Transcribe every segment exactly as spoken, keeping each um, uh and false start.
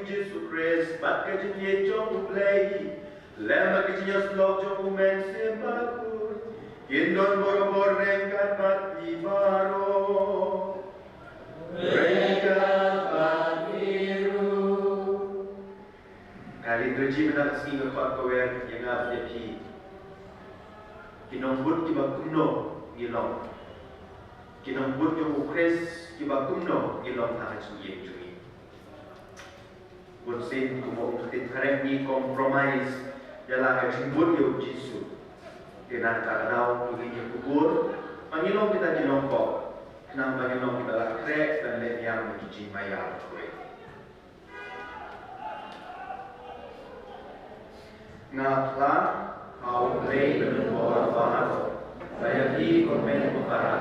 Jisu Khrist bad ka jingïeit jong U Blei lem bad ka jingïasyllok jong U Mynsiem Bakhuid kin don barabor ryngkat bad phi baroh. Ryngkat bad phi ruh. Ka liturgi mynta ka sngi ka khot kawei ïa nga bad ïa phi. Ki nongbud kiba kumno ngi long? Ki nongbud jong U Khrist kiba kumno ngi long ha ka jingim jong ngi? Bun sien kumba u kti tharek ngi compromise ïa la ka jingbud ïa U Jisu. Te na kata ka daw to ngin ïa kubur, ma ngi long kita ki nongkop, khnang ba ngin long kiba la khreh ban leh niam ïa ki jingmaïa bakhuid. Nga phla ha U Blei ba don bor baroh, ba ïa phi ko hynmen ko para,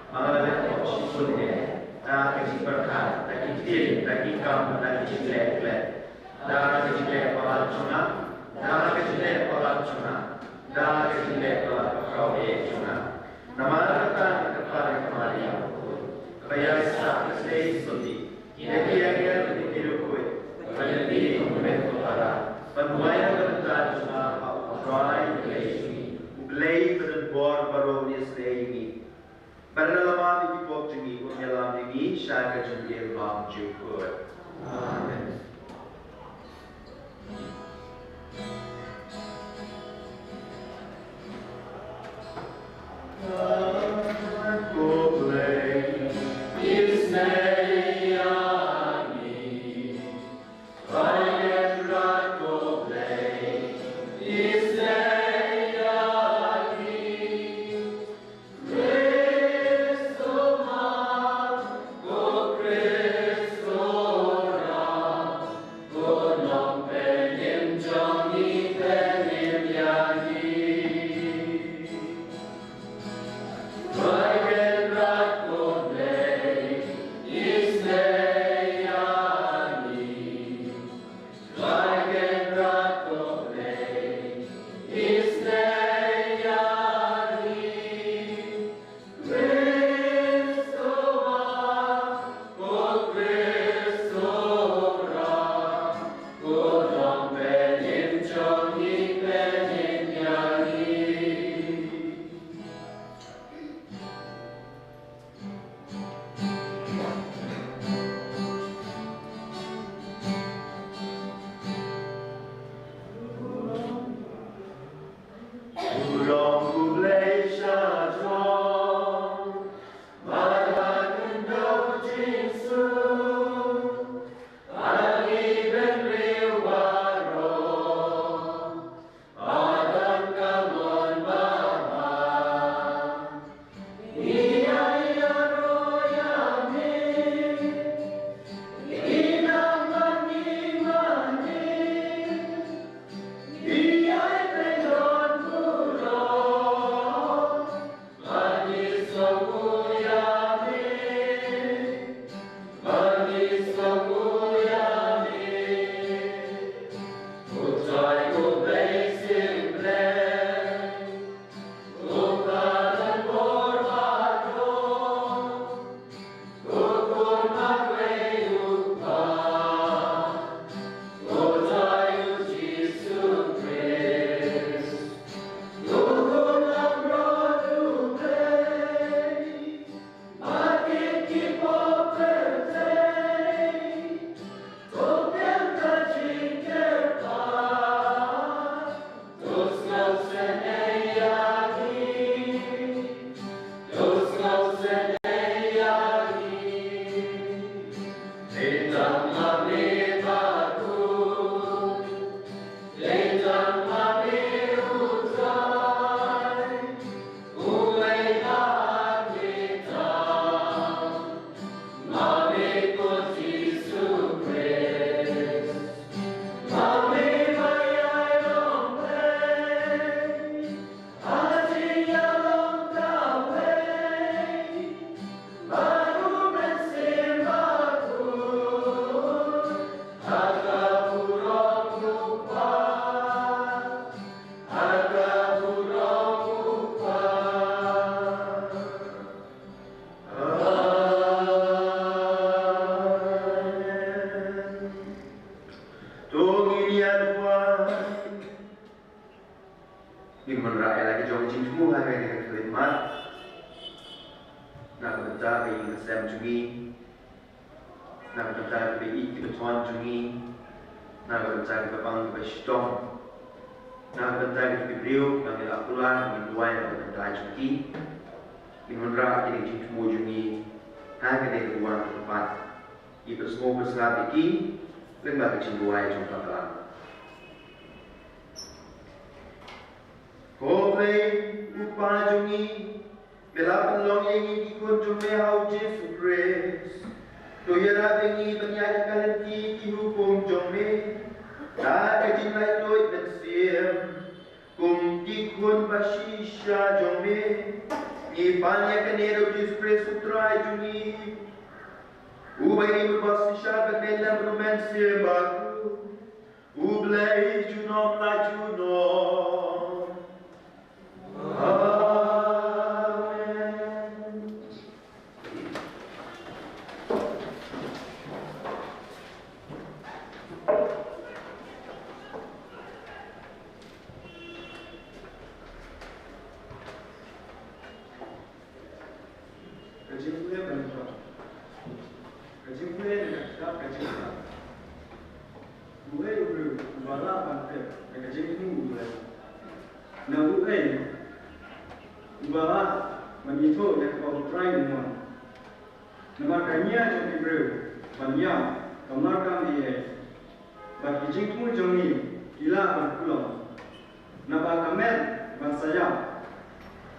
ma nga la leh pop shibun eh, da ka jingpyrkhat, da ki ktien, da ki kam, da ki jingleh klet, da ka jingleh palat jong nga, da ka jingleh palat jong nga, da ka jingleh palat khraw eh jong nga. Namar kata nga kyrpad ïa ka Maria bakhuid, kaba ïaisah ka shisha. Ïa ki angel, ïa ki riewkhuid, bad ïa phi ko hynmen ko para, ban duwai na ka bynta jong nga ha U Trai U Blei jong ngi. U Blei ba don bor baroh un ïasyrdoh ïa ngi. Bad lada la map ïa ki pop jong ngi, un ïalam ïa ngi sha ka jingim bymjukut. Amen. Ngin wanrah ïa la ka jong ka jingthmu ha kane ka khyllipmat. Na ka bynta ka ïing ka sem jong ngi, na ka bynta kiba ïeit kiba thon jong ngi, na ka bynta kiba pang kiba shitom, na ka bynta kito ki briew ba ngi la kular, ngi duwai na ka bynta jong ki. Ngin wanrah ïa ka jingthmu jong ngi ha kane ka duwan ka kyrpad. Ngi pynsngew pynsngap ïa ki lyngba ka jingduwai jong ka Balang. Ko Blei, U Kpa jong ngi, me la pynlong ïa ngi ki khun jong me ha U Jisu Khrist. To ïarap ïa ngi ban ïaid ha ka lynti ki hukum jong me da ka jinglaitluid mynsiem. Kum ki khun ba shisha jong me, ngi pan ïa kane da U Jisu Khrist U Trai jong ngi. Uba ïeit bad ba shisha bad me lem bad U Mynsiem Bakhuid, U Blei junom la junom. Amen. Ka jingpule ban ïathoh. Ka jingpule na ka kitab Ka Jingstad. Uei u briew uba lah ban tip ïa ka jingthmu U Blei? Na uei uba lah ban ithuh ïa kaba U Trai u mon? Namar ka nia jong ki briew ban ïap kam markam ei ei. Bad ki jingthmu jong ngi ki lah ban pulom. Naba ka met ban sa ïap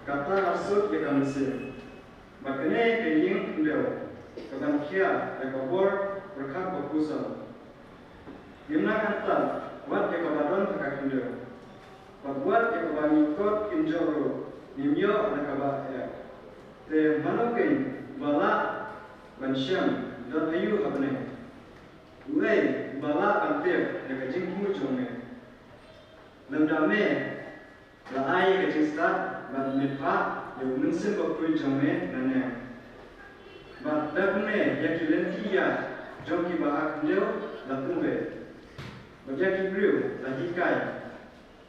ka tang arsut ïa ka mynsiem. Bad kane ka ïing khyndew ka ban khia ïa ka bor pyrkhat ba pyrshang. Ngim nang kyntait wat ïa kaba don ha ka khyndew. Bad wat ïa kaba ngi kot kynjoh ruh ngim ïoh da kaba eh. Te mano keiñ ba lah ban shem don aïu ha bneng? Uei ba lah ban tip ïa ka jingthmu jong me? Lymda me la ai ïa ka jingstad bad me phah ïa U Mynsiem Bakhuid jong me nangne. Bad da kane ïa ki lynti ïa jong kiba ha khyndew la pynbeit. Bad ïa ki briew la hikai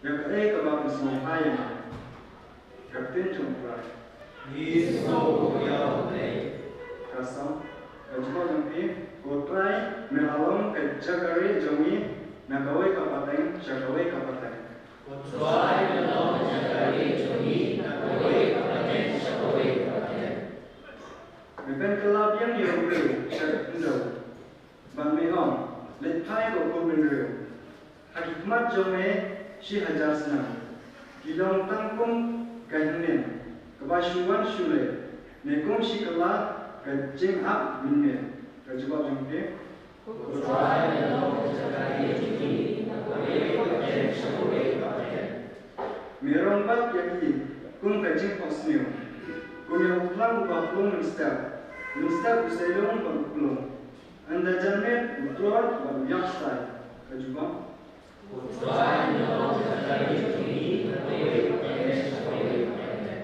ïa kaei kaba pynsngewbha ïa me. Ka ktien jong U Trai. Ngi sngewbha ïa U Blei. Ka song, ka jubab jong phi, ko Trai, me la long ka jaka rieh jong ngi na kawei ka pateng sha kawei ka pateng. Ko Trai, me la long ka jaka rieh jong ngi na kawei ka pateng sha kawei ka pateng. Me pynkylla biang ïa u briew sha ka khyndew. Bad me ong, leit phai ko khun bynriew. Ha ki khmat jong me shi hajar snem ki long tang kum ka hynnin kaba shu wan shu leit, ne kum shi kylla ka jingap mynmiet. Ka jubab jong phi. Ko Trai, me la long ka jaka rieh jong ngi na kawei ka pateng sha kawei ka pateng. Me rong bad ïa ki kum ka jingphohsniew, kum ïa u phlang uba pung mynstep, mynstep u seiloong bad u klung. Ynda janmiet u tlot bad u ïap stai. Ka jubab. Ko Trai, me la long ka jaka rieh jong ngi na kawei ka pateng sha kawei ka pateng.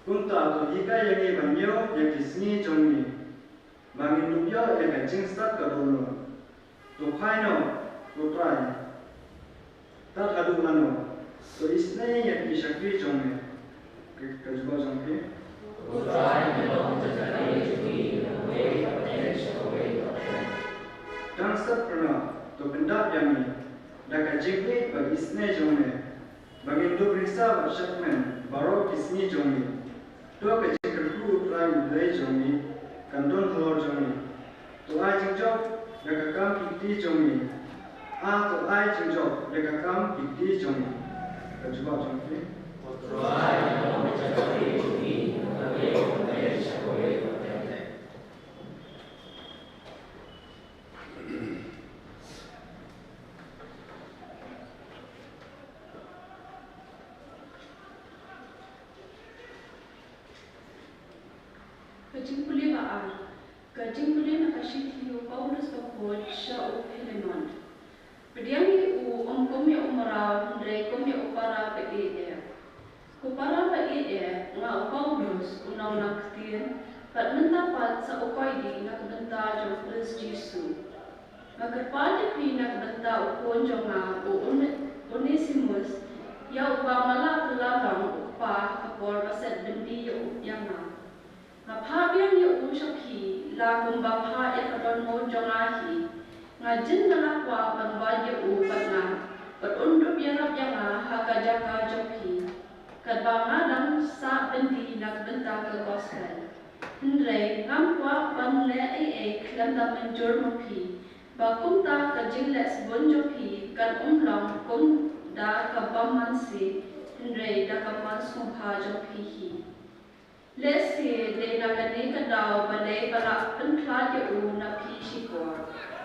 Kumta to hikai ïa ngi ban ïoh ïa ki sngi jong ngi, ba ngin dup ïoh ïa ka jingstad ka dohnud. To phai noh, ko Trai. Tad haduh lano? To isynei ïa ki shakri jong me. Ka, ka jubab jong phi. Ko Trai, me la long ka jaka rieh jong ngi na kawei ka pateng sha kawei ka pateng. Dang sat pyrnah, to pyndap ïa ngi da ka jingïeit bad isynei jong me, ba ngin dup risa bad shakmen baroh ki sngi jong ngi. To ka jingkyrkhu U Trai U Blei jong ngi kan don halor jong ngi. To ai jingjop ïa ka kam ki kti jong ngi. Ah, to ai jingjop ïa ka kam ki kti jong ngi. Ka jubab jong phi. Ko Trai, me la long ka jaka rieh jong ngi na kawei ka pateng sha kawei ka pateng. Ka jingpule ba ar. Ka jingpule na ka shithi u Paulus bakhuid sha u Philemon. Pdiang ïa u ym kum ïa u mraw hynrei kum ïa u para ba ïeit. Ko para ba ïeit, nga u Paulus, u nonglang ktien, bad mynta pat sa u koidi na ka bynta jong Khrist Jisu. Nga kyrpad ïa phi na ka bynta u khun jong nga u One-, Onesimus, ïa uba nga la kylla long u kpa ha ka por ba set byndi ïa u ïa nga. Nga phah biang ïa u sha phi la kumba phah ïa ka dohnud jong nga hi. Nga jin nga la kwah ban wad ïa u bad nga, bad un dup ïarap ïa nga ha ka jaka jong phi, katba nga dang sah byndi na ka bynta ka gospel. Hynrei ngam kwah ban leh ei ei khlem da mynjur ma phi, ba kumta ka jingleh sbun jong phi kan ym long kum da kaba man sien, hynrei da ka mon sngewbha jong phi hi. Lehse dei na kane ka daw ba dei ba la pynkhlad ïa u na phi shipor,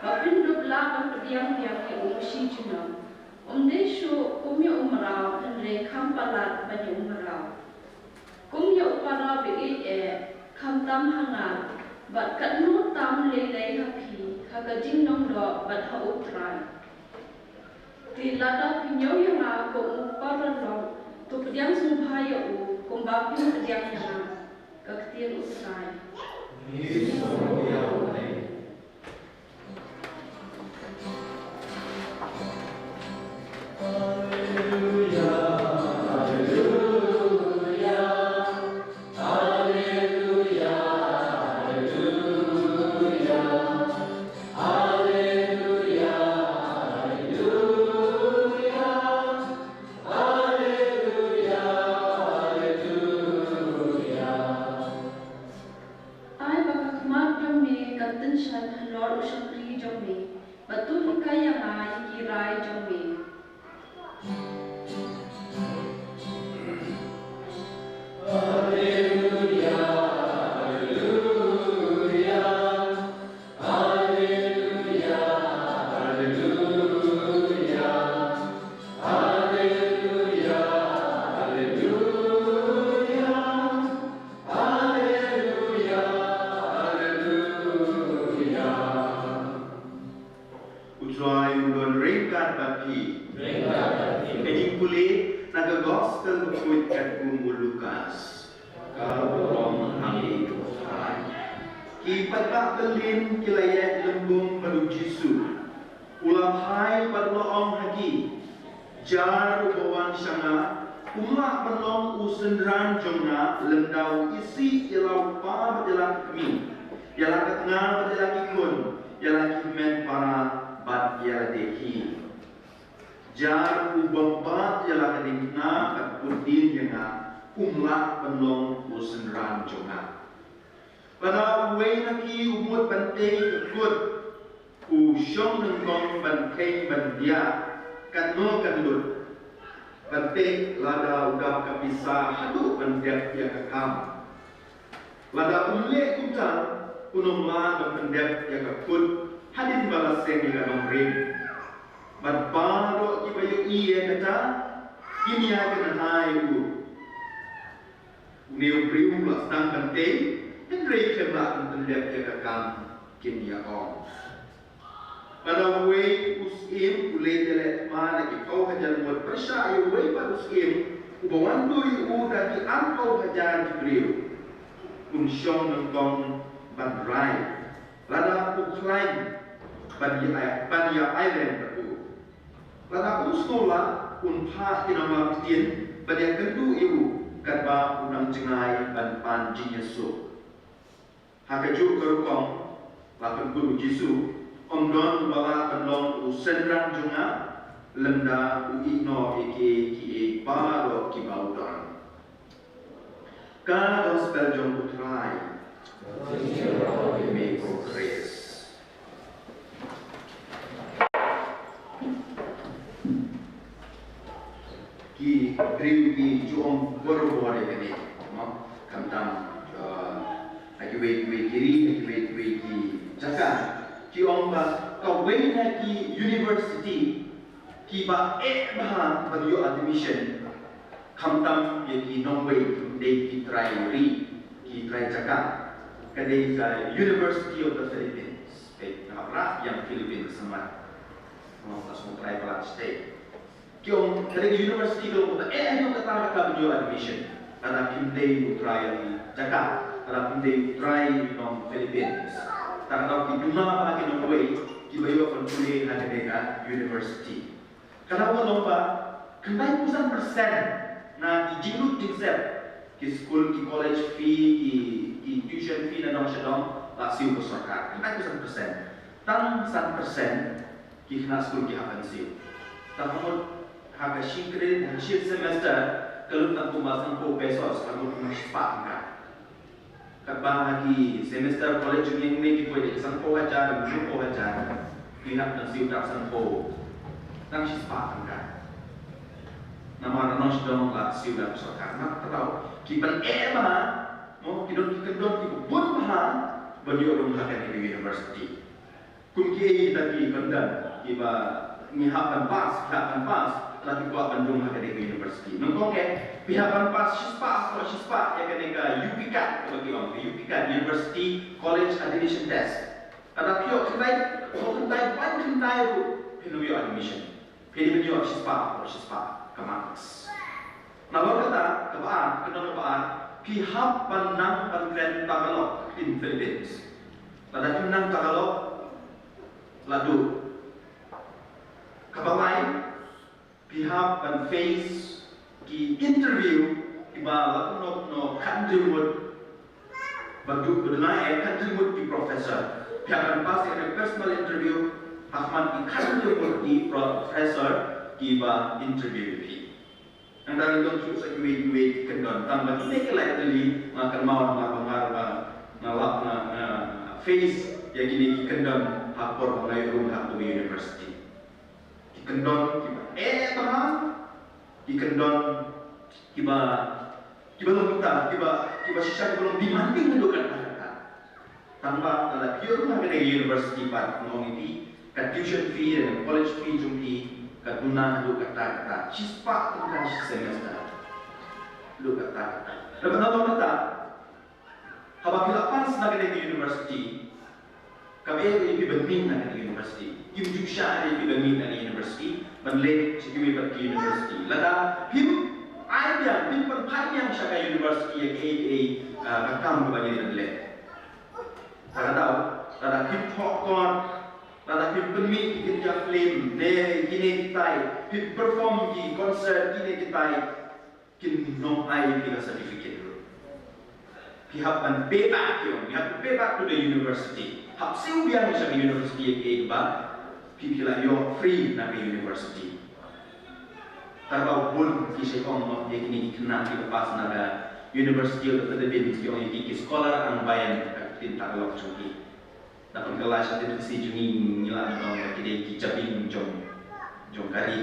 ba phin dup lah ban pdiang biang ïa u shi junom. Um dei shuh kum ïa u mraw, hynrei kham palat ban ïa u mraw. Kum ïa u para ba ïeit eh, khamtam ha nga, bad katno tam lei lei ha phi, ha ka jinglong doh bad ha U Trai. Te lada phi ñiew ïa nga kum u para lok, to pdiang sngewbha ïa u kumba phi pdiang ïa nga. Ka ktien U Trai. Ai ba ka khmat jong me kan tyngshaiñ halor u shakri jong me, bad to hikai ïa nga ïa ki rai jong me. U Trai un don ryngkat bad phi. Ryngkat bad phi. Ka jingpule na ka gospel bakhuid katkum u Lukas. Ka burom ha ngi ko Trai. Ki paidbah Berlin ki la ïaid lymbung bad u Jisu. U la phai bad u la ong ha ki, jar uba wan sha nga, um lah ban long u synran jong nga, lymda u isih ïa la u kpa bad ïa la ki kmie, ïa la ka tnga bad ïa la ki khun, ïa la ki hynmen para bad ïa lade hi. Jar u bym bat ïa la ka diengphna bad bud dien ïa nga, um lah ban long u synran jong nga. Lada uwei na ki u mut ban tei ka kut, u shong nyngkong ban kheiñ ban biah katno kan lut, ban peit lada u dap ka pisa haduh ban dep ïa ka kam. Lada um leh kumta, un ym lah ban pyndep ïa ka kut hadien ba la seng ïa ka nongrim. Bad baroh kiba ïohi ïa kata kin ïakynha ïa u. Une u briew u la sdang ban tei, hynrei khlem lah ban pyndep ïa ka kam, kin ïa ong. Lada uwei u syiem u leit ïaleh thma na ki phew hajar ngut pyrshah ïa uwei pat u syiem uba wan dur ïa u da ki arphew hajar ki briew, un shong nyngkong ban rai lada u khlaiñ ban ïa, ban ïa ailad bad u. Lada um sngew lah, un phah ki nonglam ktien ban ïakynduh ïa u katba u nang jngai ban pan jingïasuk. Ha kajuh ka rukom, la pynkut u Jisu, ym don uba lah ban long u synran jong nga lymda u ignore ïa kiei kiei baroh kiba u don. Ka gospel jong u Trai. Ïa me ko Khrist. Ki briew ki ju ong barabor ïa kane, mo? Khamtam, uh, ha kiwei kiwei ki ri, ha kiwei kiwei ki jaka, ki ong ba kawei na ki university kiba eh bha ban ïoh admission, khamtam ïa ki nongwei, dei ki trai ri, ki trai jaka, ka dei ka University of the Philippines. Peit, nga hap rah ïa Philippines, smat. Nga la sngewtrai palat state. Ki ong ka dei ka university ka long kata, eh, ïa kata ka ban ïoh admission. Lada phim dei u trai jaka, lada phim dei u trai nong Philippines. Kata ka dei ki duna bha ki nongwei kiba ïoh ban pule ha kane ka university. Kata ka long ba Khyndai phew san percent na ki jinglut jingsep, ki skul, ki college fee, ki, ki tuition fee na dong sha dong, la siew ka sorkar. Khyndai phew san percent. Tang san percent ki khynnah skul ki hap ban siew. Tang ka mut ha ka shi grade, ha ka shi semester, ka lut tang kumba sanphew pesos, ka mut kumba shispah tyngka. Katba ha ki semester college jong ngi hangne ki poi da ki sanphew hajar, hynriewphew hajar. Ki hap ban siew tang sanphew, tang shispah tyngka. Namar na nong sha dong la siew da ka sorkar. Namar kata ki ban eh bha, mo, ki don ki kyndon kiba bun bha ban ïoh rung ha kane ka university. Kum kiei kita ki kyndon kiba ngi hap ban pass, ki hap ban pass, la ki kwah ban rung ha kane ka university. Nyngkong eh, phi hap ban pass shispah, hapoh shispah ïa kane ka UPCAT, kaba ki ong ka UPCAT, University College Admission Test. Lada phi ïoh khyndai, ïoh khyndai, pynban khyndai ruh, phin ym ïoh admission. Phi dei ban ïoh shispah, shispah ka marks. Nalor kata, kaba ar, ka kyndon kaba ar, phi hap ban nang ban kren Tagalog, ktien Philippines. Lada phim nang Tagalog, la duh. Kaba lai, phi hap ban face ki interview kiba la kumno kumno khathynriew ngut. Ba duh, ba duna eh khathynriew ngut ki professor. Phi hap ban pass ïa ka personal interview ha khmat ki khathynriew ngut ki professor kiba interview ïa phi. Nangta ngi don shuh sa kiwei kiwei ki kyndon, tang ba kine ki lai tylli nga kynmaw, nga ba nga, nga lap, nga, nga face ïa kine ki kyndon ha por ba nga ïoh rung ha ka university. Ki kyndon kiba eh bha, ki kyndon kiba, kiba long kumta, kiba, kiba shisha kiba long demanding haduh katta katta. Tang ba lada phi ïoh rung ha kane ka university pat, nga ong ïa phi, ka tuition fee, ka college fee jong phi ka duna haduh katta katta, shispah tyngka shi semester. Haduh katta katta. Lada nalor kata, haba phi la pass na kane ka university, kam eh ruh ïa phi ban mih na kane ka university. Kim ju shah ruh ïa phi ban mih na kane ka university ban leit sha kiwei pat ki university. Lada phim ai biang, phim pynphai biang sha ka university ïa kaei kaei, ah, ka kam kaba ngi dei ban leh. Lada, lada phim thoh kot, lada phim pynmih ki kynja film ne kine kitai, phim perform ki concert kine kitai, kin ym ai phi ka certificate ruh. Phi hap ban pay back, you know, you have to pay back to the university. Hap siew biang sha ka university ïa kaei kaba phi, phi la ïoh free na ka university. Tang ba bun ki shait ong, mo, ïa kine ki khynnah kiba pass na ka University of the Philippines, ki ong ïa ki, ki scholar ang bayan, ka ktien Tagalog jong ki. Da pynkylla sha ktien Khasi jong ngi, ngi lah ban ong ba ki dei ki jabieng jong, jong kari.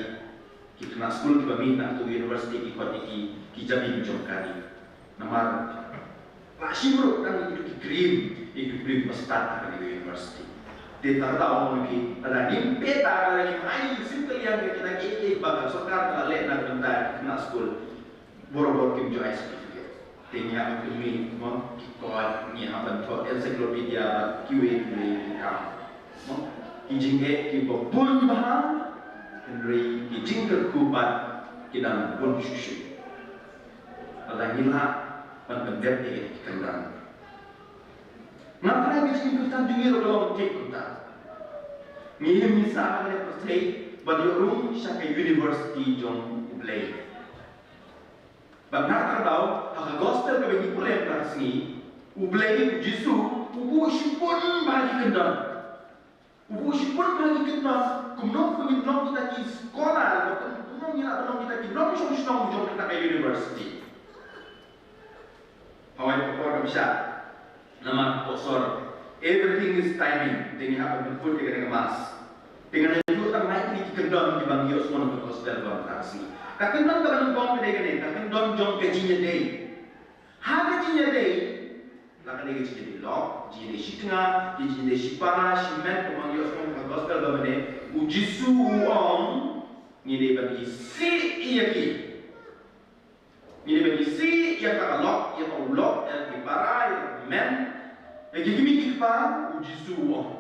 Ki khynnah skul kiba mih na kato ka university ki khot ïa ki, ki jabieng jong kari. Namar la shim ruh tang ïa kito ki cream, ïa kito ki cream ba stad ha kane ka university. Te kata ka daw, mo, ki, lada ngim peit, lada ngim ai sim kylliang ïa kita kiei kiei ba ka sorkar ka la leh na ka bynta ki khynnah skul, borabor kim ju ai certificate. Te ngi hap ban pynmih, mo, ki kot, ngi hap ban thoh encyclopedia bad kiwei kiwei ki kam. Mo, ki jingeh kiba bun bha, hynrei ki jingkyrkhu pat ki dang bun shuh shuh. Lada ngi lah ban pyndep ïa kine ki kyndon. Nga tharai ka jingim Khristan jong ngi ruh ka long thik kumta. Ngi im ngi sah ha kane ka pyrthei ban ïoh rung sha ka university jong U Blei. Bad nga tang daw ha ka gospel kaba ngi pule mynta ka sngi, U Blei, U Jisu, u buh shibun bha ki kyndon. U buh shibun bha ki kyndon, kumno, kumno ngin long kita ki scholar, kumno ngin long kita ki nongshong shnong jong kata ka university. Hawai ka por kam shah. Namar ka por sor. Everything is timing. Te ngi hap ban put ïa kane ka mask. Te ngan ïathuh tang lai kine ki kyndon kiba ngi ïohsngew na ka gospel ba mynta ka sngi. Ka kyndon kaba nyngkong ka dei kane, ka kyndon jong ka jingïadei. Ha ka jingïadei, la ka dei ka jingïadei lok, jingïadei shi tnga, ka jingïadei shi para, shi met, kumba ngi ïohsngew na ka gospel ba mynne, U Jisu u ong, ngi dei ban isih ïa ki. Ngi dei ban isih ïa ka lok, ïa ka u lok, ïa ki para, ïa ki men, ïa ki kmie ki kpa, U Jisu u ong.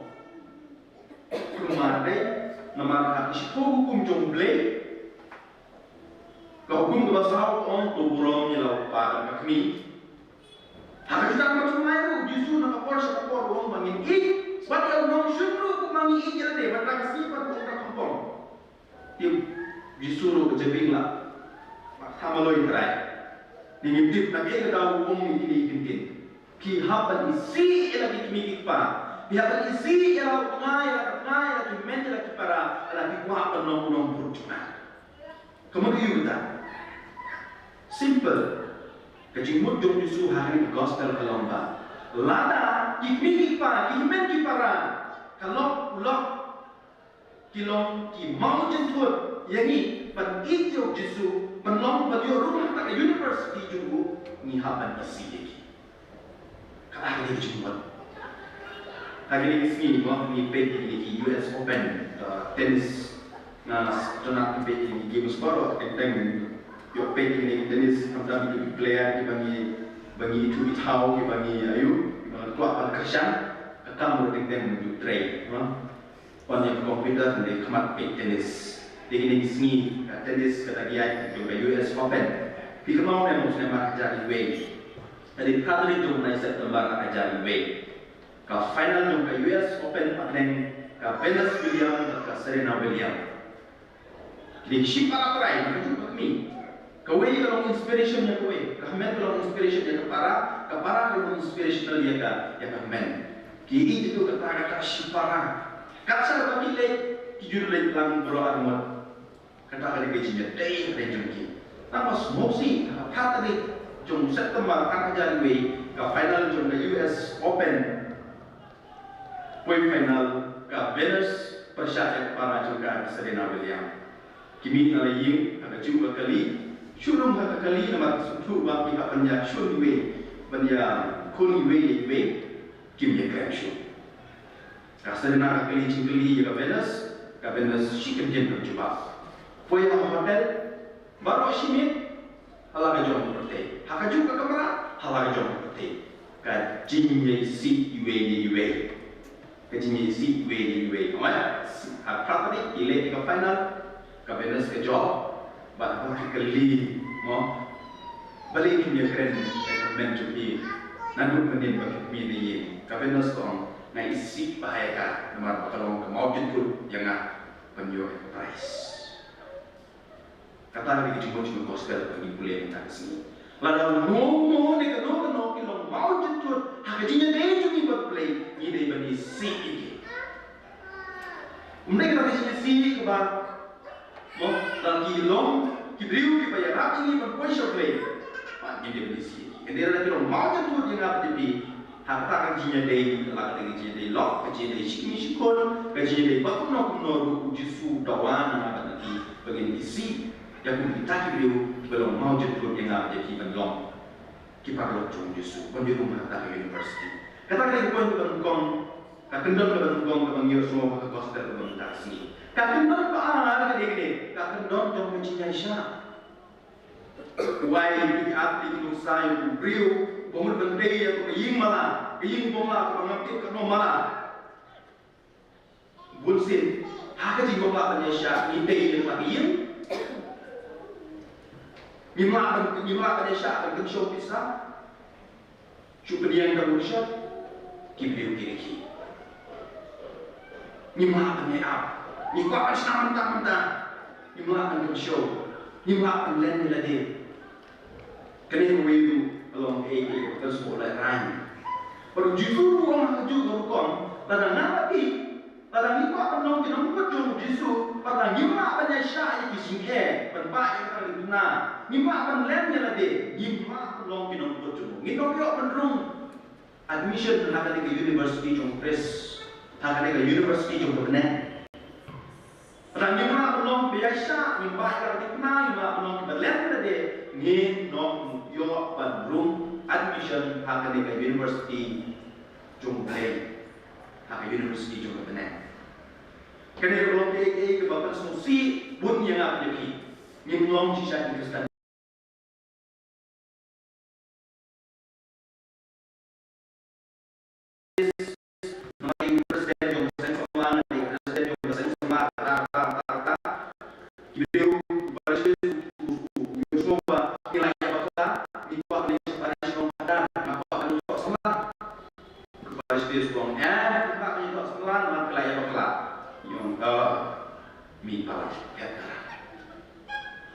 Kumne, namar ha ka shiphew hukum jong U Blei, ka hukum kaba saw ka ong, to burom ïa la u kpa bad ka kmie. Ha ka jutang ba jong ngi ruh, U Jisu na ka por sha ka por u ong ba ngin ïeit bad ïa u nongshun ruh kumba ngi ïeit ïa lade, bad ha ka sngi bad ha ka khongpong. Te Jisu ruh ka jabieng la, ba thamaloi trai. Ni ngim tip na kaei ka daw u ong ïa kine ki ktien. Phi hap ban isih ïa la ki kmie ki kpa. Phi hap ban isih ïa la u tnga, ïa la ka tnga, ïa la ki hynmen, ïa la ki para, ïa la ki kwah ban long u nongbuh jong nga. Ka mut aïu kata? Simple. Ka jingmut jong u Jisu ha kane ka gospel ka long ba lada ki kmie ki kpa, ki hynmen ki para, ka long, u long, ki long ki mawjynthut ïa ngi ban ïeit ïa u Jisu, ban long, ban ïoh rung ha kata ka university jong u, ngi hap ban isih ïa ki. Kata ka dei ka jingmut. Ha kine ki sngi mo ngi peit ïa kine ki U S Open, uh, tennis. Nga s-, to nga peit ïa kine ki games baroh, teng teng ïoh peit ïa kine ki tennis, khamtam ïa ki player kiba ngi, ba ngi ithuh ithaw, kiba ngi ïa ïoh, kiba ngi kwah ban kyrshan, ka kam ruh teng teng ban ïoh trei mo. Pynïaid computer, pynïaid khmat, peit tennis. Te kine ki sngi ka tennis kata ka ïaid jong ka U S Open. Phi kynmaw ne em, u snem ar hajar wei. Ka dei phra tarik jong u bnai September ar hajar wei. Ka final jong ka U S Open, hapdeng ka Venus Williams bad ka Serena Williams. Kine ki shipara trai na kajuh ka kmie. Kawei ka long inspiration ïa kawei, ka hynmen ka long inspiration ïa ka para, ka para ka long inspirational ïa ka, ïa ka hynmen. Ki ïeit ïa kata kata shipara. Kat shaba ki leit, ki ju leit lang baroh arngut. Kata ka dei ka jingïadei ka dei jong ki. Tang ba sngewsih, ha ka phra tarik jong September ar hajar wei, ka final jong ka U S Open. Poi final ka Venus pyrshah ïa ka para jong ka Serena Williams. Ki mih na la ïing ha kajuh ka kali, shu rung ha ka kali namar ki sngewthuh ba ki hap ban ïa shun iwei, ban ïa khun iwei ïa iwei, kim ïa kren shuh. Ka Serena ka kylli jingkylli ïa ka Venus, ka Venus shi kyntien kam jubab. Poi ha hotel, baroh shi miet, ha la ka jong ka pyrthei. Ha kajuh ka kamra, ha la ka jong ka pyrthei. Ka jingïaisih iwei ïa iwei. Ka jingïaisih iwei ïa iwei. Ong eh, ha phra tarik ki leit ïa ka final, ka Venus ka jop, bad ba ki kylli, mo. Balei kim ïa kren, eh, ka hynmen jong phi. Naduh mynnin ba phi mih na ïing. Ka Venus ka ong, nga isih bha ïa ka, namar ba ka long ka mawjynthut ïa nga ban ïoh ïa ka prize. Kata ka dei ka jingmut jong ka gospel ba ngi pule mynta ka sngi. Lada uno uno ne kano kano ki long mawjynthut ha ka jingïadei jong ngi bad U Blei, ngi dei ban isih ïa ki. Ym dei kata ka jingïasih kaba, mo, lada ki long ki briew kiba ïarap ïa ngi ban poi sha U Blei, ba ngi dei ban isih ïa ki. Hynrei lada ki long mawjynthut ïa nga bad ïa phi, ha kata ka jingïadei, la ka dei ka jingïadei lok, ka jingïadei shi kmie shi khun, ka jingïadei ba kumno kumno ruh, u Jisu u dawa na nga bad na phi ba ngin isih ïa kum kita ki briew kiba long mawjynthut ïa nga bad ïa phi ban long ki paralok jong u Jisu, ban ïoh rung ha kata ka university. Kata ka dei ka point kaba nyngkong, ka kyndon kaba nyngkong kaba ngi ïohsngew ha ka gospel kaba mynta ka sngi. Ka kyndon ba ar ka dei kane, ka kyndon jong ka jingïaishah. Wai ïa ki ap ïa ki nuksa ïa u briew, ba mut ban dei ïa ka ïing mala, ka ïing bong la, kaba ngam tip katno mala. Bun sien ha ka jingbym lah ban ïaishah ngi tei ïa ka ïing. Ngim lah ban, ngim lah ban ïaishah ban kynshew pisa. Shu pdiang ka worship, ki briew ki rkhie. Ngim lah ban ïa ap. Ngi kwah ban shna mynta mynta. Ngim lah ban kynshew. Ngim lah ban len ïa lade. Kane kawei ruh ka long kaei kaei kaba kan sngewlehrain. Bad u Jisu ruh u ong ha kajuh ka rukom, lada nga bad phi, lada ngi kwah ban long ki nongpynïaid jong u Jisu, lada ngim lah ban ïaishah ïa ki jingeh, ban bah ïa ka tnga, ngim lah ban len ïa lade, ngim lah ban long ki nongpynïaid jong u. Ngin ym ïoh ban rung admission ha kane ka university jong u Khrist, ha kane ka university jong ka bneng. Lada ngim lah ban long kiba ïaishah, ngim bah ïa la ka dei kane, ngim lah ban long kiba len ïa lade, ngin ym ïoh ban rung admission ha kane ka university jong U Blei, ha ka university jong ka bneng. Kane ka long kaei kaei kaba pynsngewsih bun ïa nga bad ïa phi. Ngim long shisha ki Khristan.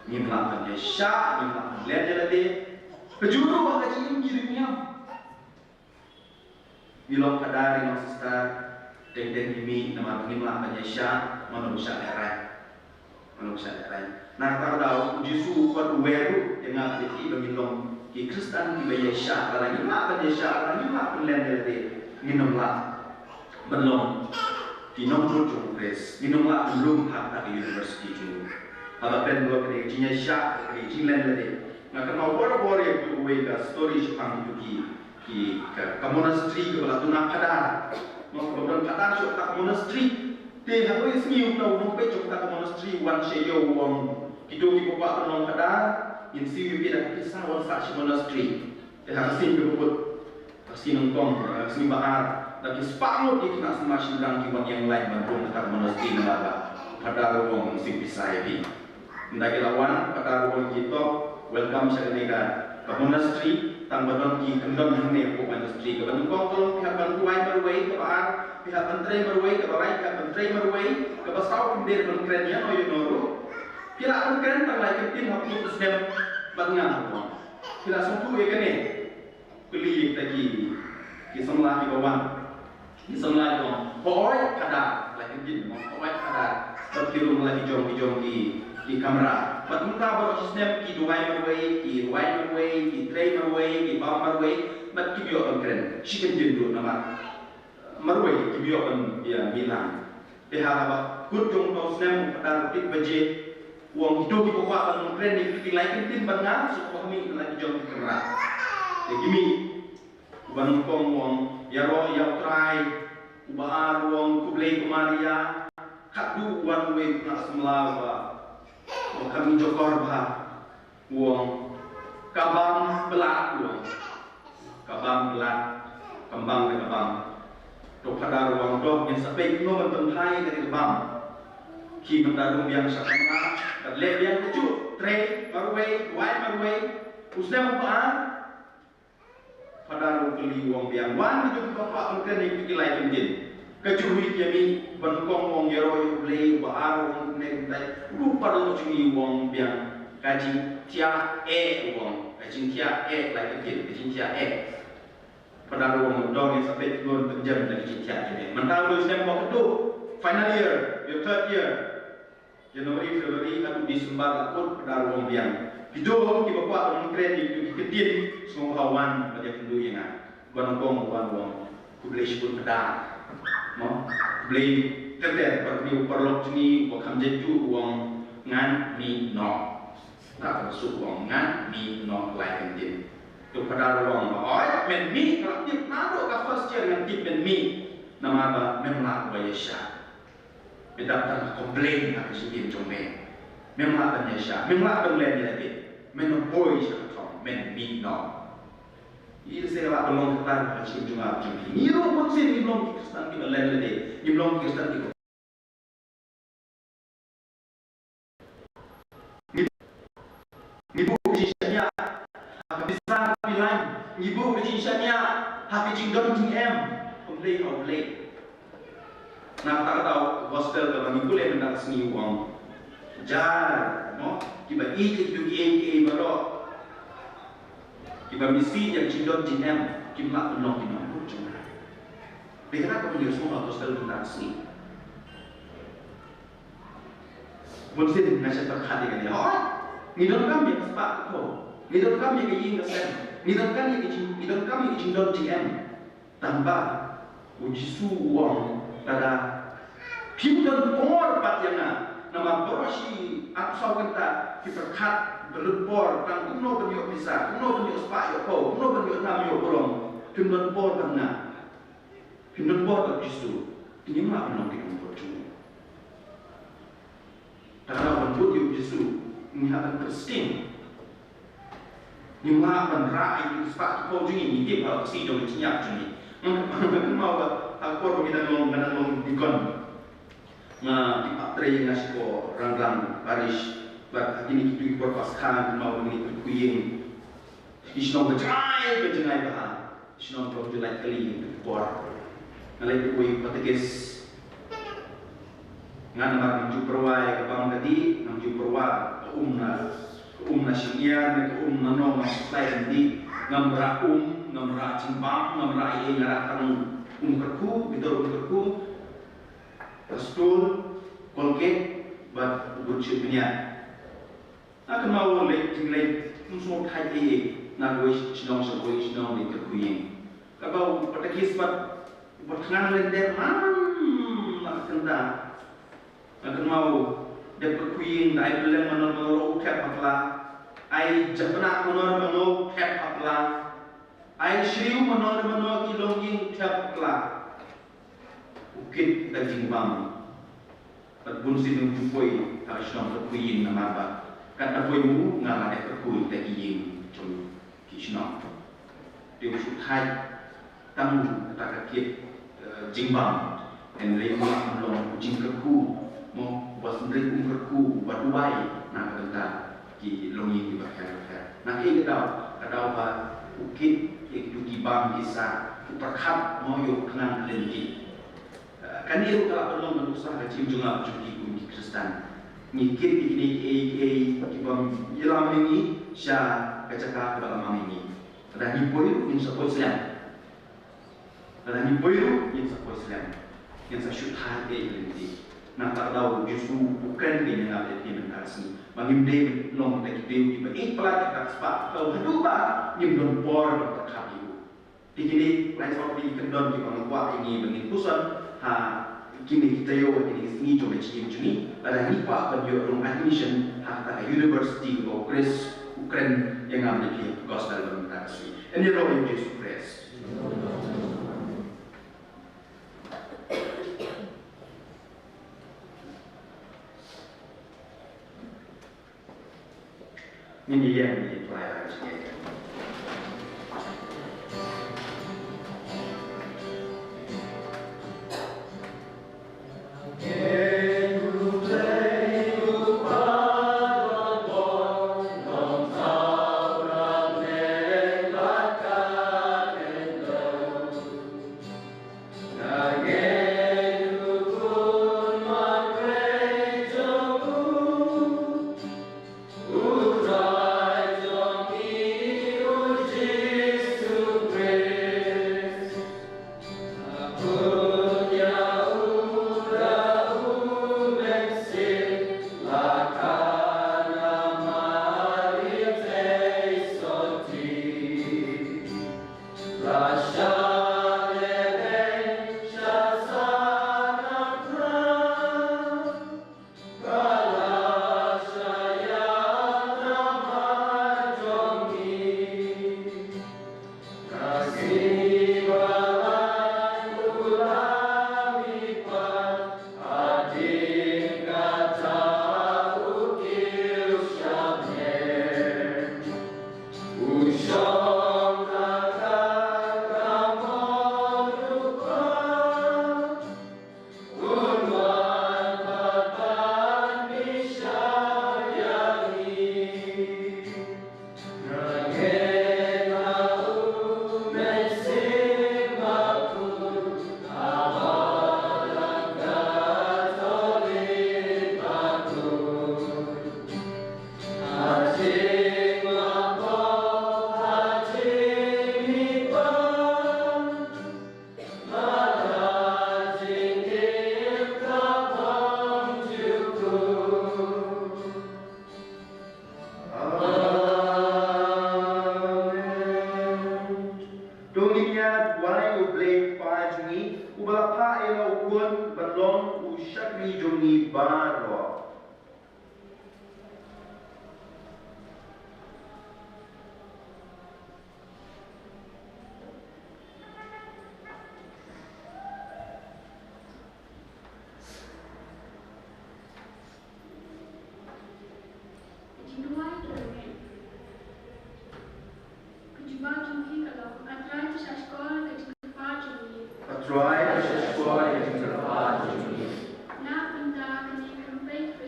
Ngim lah ban ïaishah, ngim lah ban len ïa lade. Ka jingmut ha ka jingim ki dang ïam. Ngi long phadar, ngi long sister, teng teng ngi mih namar ngim lah ban ïaishah, mano ba shah lehrain. Mano ba shah lehrain. Na kata ka daw, u Jisu u pat u wer ruh ïa nga bad ïa phi ba ngin long ki Khristan kiba ïaishah, lada ngim lah ban ïaishah, lada ngim lah ban len ïa lade, ngin ym lah ban long ki nongbud jong u Khrist, ngin ym lah ban lum ha kata ka university jong u. Haba kren bor kane ka jingïaishah, kane ka jinglen lade. Nga kynmaw bor bor ïa kawei ka story shaphang kito ki, ki, ka, ka monastery kaba la duna phadar. Mo, kaba don phadar shuh kata ka monastery. Te ha kawei ka sngi uta u nongpeit jong kata ka monastery u wan sha ïew u ong, kito kiba kwah ban long phadar, ngin siew ïa phi da ka pisa, wan sah sha monastery. Te ha ka sngi kaba bud, ka sngi nyngkong, ka sngi ba ar, da ki spah ngut ki khynnah samla shynrang ki wan ïeng lain ban rung ha kata ka monastery namar ba u phadar u ong un siew pisa ïa phi. Ynda ki la wan, u phadar u ong ïa ki, to, welcome sha kane ka, ka monastery, tang ba don ki kyndon hangne hapoh monastery. Kaba nyngkong ka long phi hap ban duwai marwei, kaba ar phi hap ban trei marwei, kaba lai phi hap ban trei marwei, kaba saw phim dei ban kren ïano ïano ruh. Phi lah ban kren tang lai kyntien ha phi u snem bad nga, u ong. Phi lah sngewthuh ïa kane? Kylli ïa kita ki, ki samla kiba wan. Ki samla ki ong, hooid phadar, la ki ong, hooid phadar. Bad ki rung la ki jong, ki jong ki, ki kamra. Bad mynta baroh shi snem ki duwai marwei, ki rwai marwei, ki trei marwei, ki bam marwei. Bad kim ïoh ban kren shi kyntien ruh namar marwei kim ïoh ban ïa mih lang. Te haba kut jong uto u snem u phadar u tip baje, u ong, kito kiba kwah ban kren ïa kito ki lai kyntien bad nga, shu kwah mih na la ki jong ki kamra. Te ki mih. Uba nyngkong u ong, ïaroh ïa U Trai. Uba ar u ong, khublei ko Maria. Khatduh u wan uwei u khynnah samla uba, uba kham ïing jokor bha. U ong, ka bam blat, u ong. Ka bam blat, ka bam, ka bam. To phadar u ong, to ngin sa peit kumno ban pynphai ïa kane ka bam. Khie mynta rung biang sha kamra, bad leh biang kajuh, trei marwei, duwai marwei. U snem uba ar, phadar u kylli u ong biang, wan kito kiba kwah ban kren ïa kito ki lai kyntien. Kajuh ruh ki mih, uba nyngkong u ong ïaroh ïa U Blei, uba ar u ong kumne kumtai. Ruh phadar u kylli u ong biang, ka jingthiah eh, u ong, ka jingthiah eh lai kyntien, ka jingthiah eh. Phadar u ong, to ngin sa peit kumno ban pynjem da ka jingthiah jong eh. Mynta u dei u snem ba khatduh, final year, your third year. January, February haduh December la kut, phadar u ong biang, kito kiba kwah ban kren ïa kito ki kyntien, sngewbha wan bad ïakynduh ïa nga. Uba nyngkong u wan u ong, khublei shibun phadar. Mo, khublei ter ter, bad une u paralok jong ngi uba kham jaitbynriew u ong, ngan mih noh. Kata ka suk u ong, ngan mih noh lai kyntien. To phadar u ong, hooid men mih, nga la tip naduh ka first year ngan tip men mih. Namar ba mem lah ban ïaishah. Me dap tang complain ha ka jingim jong me. Mem lah ban ïaishah, mem lah ban len ïa lade. Men ym poi sha ka thong, men mih noh. Ïa se ka lah ban long kata ha ka jingim jong nga jong phi. Ngi ruh bunsien ngim long ki Khristan kiba len lade. Ngim long ki Khristan kiba Ngi, ngi buh ka jingshaniah ha ka pisa ka pilai, ngi buh ka jingshaniah ha ka jingdon jingem. Khublei ha U Blei. Na kata ka daw ka gospel kaba ngi pule mynta ka sngi u ong, jar, mo, kiba ïeit ïa kito kiei kiei baroh, kiba mih sha ka jingdon jingem, kim lah ban long ki nongbud jong nga. Te kata ka ban ïohsngew ha ka gospel mynta ka sngi. Bunsien nga sngewthuh kane, hooid, ngi donkam ïa ka spah ka phew, ngi donkam ïa ka ïing ka sem, ngi donkam ïa ka jing, ngi donkam ïa ka jingdon jingem. Tangba u Jisu u ong, lada phim don por pat ïa nga, namar baroh shi arphew saw kynta phi pyrkhat ban lut por tang kumno ban ïoh pisa, kumno ban ïoh spah ïoh phew, kumno ban ïoh nam ïoh burom, phim don por ban nga. Phim don por bad u Jisu, ngim lah ban long ki nongbud jong u. Te lada ban bud ïa u Jisu, ngi hap ban pyrshang. Ngim lah ban rah ïa ki spah ki phew jong ngi, ngi tip ha ka sngi jong ka jingïap jong ngi. Nga kynmaw ba ha ka por ba ngi dang long, nga dang long deacon. Nga dei pat trei ïa nga shipor Rangblang Parish. Bad ha kine ki por Paskha nga kynmaw ba ngi dei ki ïing. Ki shnong ba jngai, ba jngai bha. Shnong ba ju lait kali ha ki por. Nga leit kawei katekis. Nga namar ngam ju pyrwa ïa ka bam ka dih, ngam ju pyrwa ka um na, um na shingiar ne ka um na nong, ngam slai indi, ngam rah um, ngam rah jingbam, ngam rah ei, nga rah tang um kyrkhu, bitor um kyrkhu, ka stur, Colgate, bad u bud shu bniat. Nga kynmaw leit jingleit, um sngewthait ei ei, na kawei shnong sha kawei shnong leit kyrkhu ïing. Kaba u patakis bad u patngan leit dep man na ka kynta. Nga kynmaw dep kyrkhu ïing, da ai pylleng mano mano u thep ha pla. Ai japnah mano mano u thep ha pla. Ai shriew mano mano ki longïing u thep ha pla. U kit da jingbam. Bad bun sien u ju poi ha ka shnong kyrkhu ïing namar ba kat da poi u nga la dep kyrkhu ïa ki ïing jong ki shnong. Te u shu thait tang kata ka kit, eh, jingbam. Hynrei u la long u jingkyrkhu, mo, uba sngewrit um kyrkhu, uba duwai na ka bynta ki longïing kiba pher bapher. Na kaei ka daw? Ka daw ba u kit ïa kitu ki bam ki sah, u pyrkhat, mo, ïa u khnang lynti. Eh, kane ruh ka la pynlong ban utsaha ka jingim jong nga bad jong phi kum ki Khristan. Ngi kit ïa kine kiei kiei ki bym ïalam ïa ngi sha ka jaka kaba la mang ïa ngi. Lada ngi poi ruh ngin sa poi slem. Lada ngi poi ruh ngin sa poi slem. Ngin sa shu thait ei ei lynti. Na kata ka daw U Jisu u kren ïa ngi, nga leh ïa ngi mynta ka sngi ba ngim dei ban long kita ki briew kiba ïeit palat, kita ki spah, haduh ba ngim don por ban pyrkhat ïa u. Te kine lai saw tylli ki kyndon kiba nga kwah ïa ngi ba ngin puson ha kine ki taïew, ha kine ki sngi jong ka jingim jong ngi, lada ngi kwah ban ïoh rung admission ha kata ka university kaba U Khrist u kren ïa nga bad ïa phi ha ka gospel ba mynta ka sngi. Yn ïaroh ïa U Jisu Khrist. Ngin ïeng, ngin ïeng. Amen. To ngin ïa duwai ïa U Blei Kpa jong ngi, uba la phah ïa la U Khun ban long u shakri jong ngi baroh. Ka jingduwai ka long, ka jubab jong phi ka long, A Trai, to sngap skhor ïa ka jingkyrpad jong ngi. A Trai, to sngap skhor ïa ka jingkyrpad jong ngi. Na ka bynta kane ka kynphai ka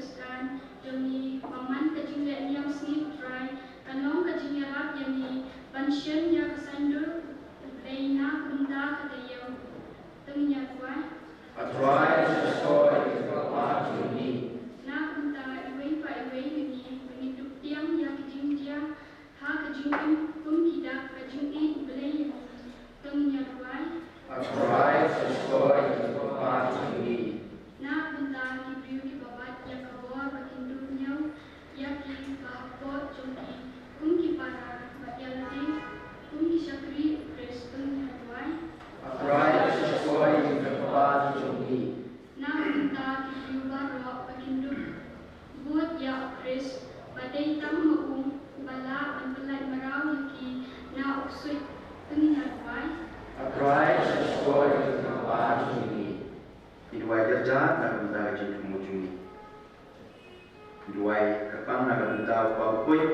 Duwai kyrpang na ka bynta u Kpa Bakhuid,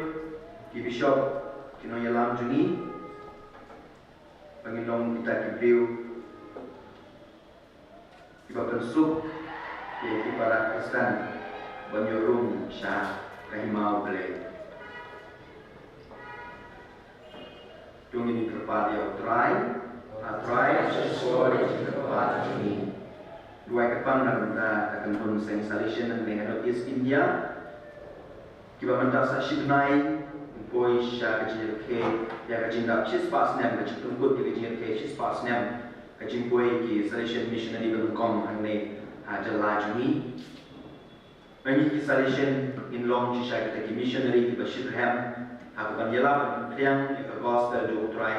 ki bishop, ki nongïalam jong ngi, ba ngin long kita ki briew kiba pynsuk ïa ki para Khristan ban ïoh rung sha ka hima U Blei. To ngin ïa kyrpad ïa U Trai. A Trai, sngewsih ïa ka jingkyrpad jong ngi. Duwai kyrpang na ka bynta ka kynhun seng Salesian hangne ha North East India, kiba mynta sa shi bnai poi sha ka jingïalehkai ïa ka jingdap shispah snem, ka jingpynkut ïa ka jingïalehkai shispah snem ka jingpoi ki Salesian missionary ba nyngkong hangne ha jylla jong ngi. Ma ngi ki Salesian ngin long shisha kita ki missionary kiba shitrhem ha kaban ïalap ban pynphriang ïa ka gospel jong U Trai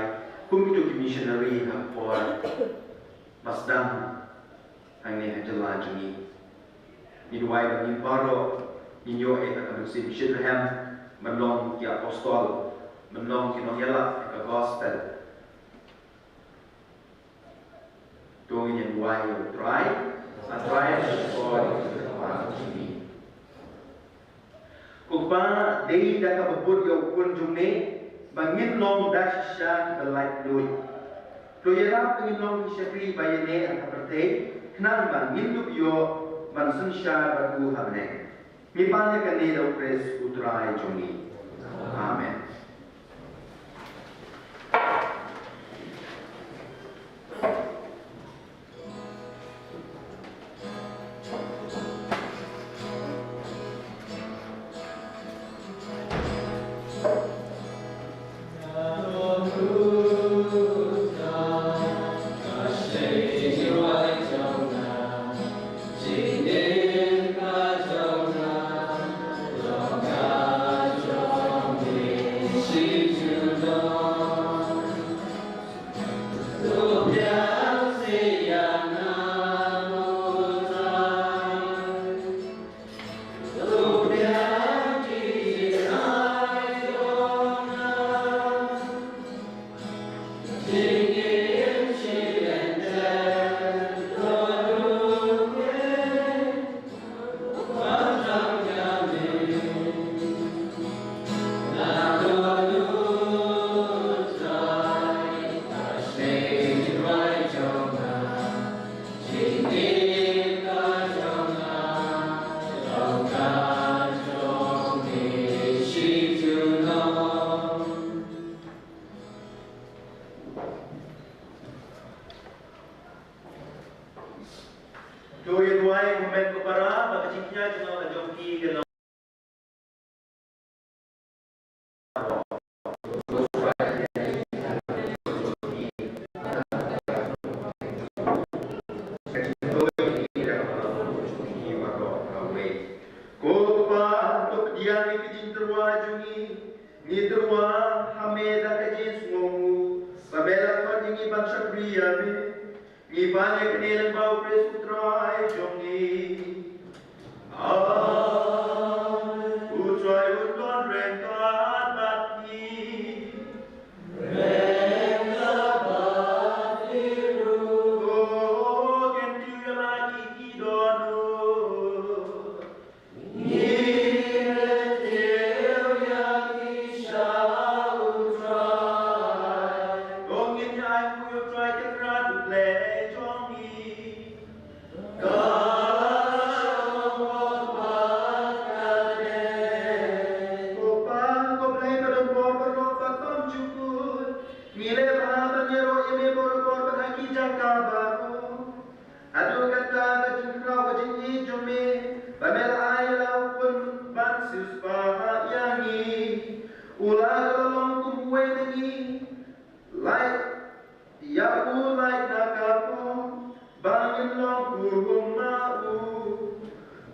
kum kito ki missionary ha ka por ba sdang hangne ha jylla jong ngi. Ngi duwai ba ngin baroh ngin ïoh ïa ka mynsiem shitrhem ban long ki apostol, ban long ki nongïalap ïa ka gospel. To ngin ïa duwai ïa U Trai. A Trai, sngewsih ïa ka jingkyrpad jong ngi. Ko Kpa, dei da kaba bud ïa u khun jong me ba ngin long da shisha kiba laitluid. To ïarap ba ngin long ki shakri ba ïaineh ha ka pyrthei, khnang ba ngin dup ïoh ban synshar bad u ha bneng. Ngi pan ïa kane da U Khrist U Trai jong ngi. Amen. To ïa duwai kumne ko para, ba ka jingkñia jong nga bad jong phi kan long. Ko Kpa, to pdiang ïa ka jingtyrwa jong ngi, ngi tyrwa ha me da ka jingsngewnguh ba me la khot ïa ngi ban shakri ïa me. Ngi pan ïa kane lyngba U Khrist U Trai jong ngi. Amen. U Trai un don ryngkat bad phi. Ryngkat bad phi ruh. Ko Kynthei, ïa la ki ki dohnud. Ngi kyntiew ïa ki sha U Trai. To ngin ïa ainguh ïa U Trai Kynrad U Blei jong ngi. Ka shong bor bad ka dei. Ko Pa, ko Blei ba don bor baroh bad bymjukut. Ngi leh bha ban ïaroh ïa me borabor bad ha ki jaka baroh. Haduh katta ka jingkhraw ka jingïeit jong me, ba me la ai ïa la u khun ban siewspah ïa ngi. U la ka la long kum uwei na ngi, lait ïa u lait na ka por, ba ngin long kum ma u.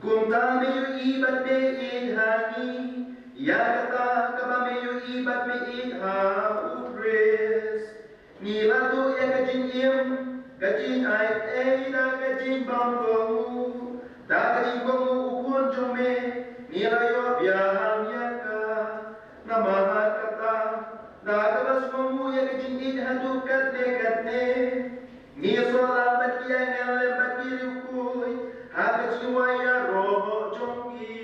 Kumta me ïohi bad me ïeit ha ngi, ïa kata kaba me ïohi bad me ïeit ha U Khrist. Ngi la tuh ïa ka jingim, ka jingai ei da ka jingbym kohnguh, da ka jingkohnguh u Khun jong me, ngi la ïoh biang ïa ka. Namar kata, da kaba sngewthuh ïa ka jingïeit haduh katne katne, ngi sngewlah bad ki angel lem bad ki riewkhuid, ha ka jingduwai ïaroh jong ngi.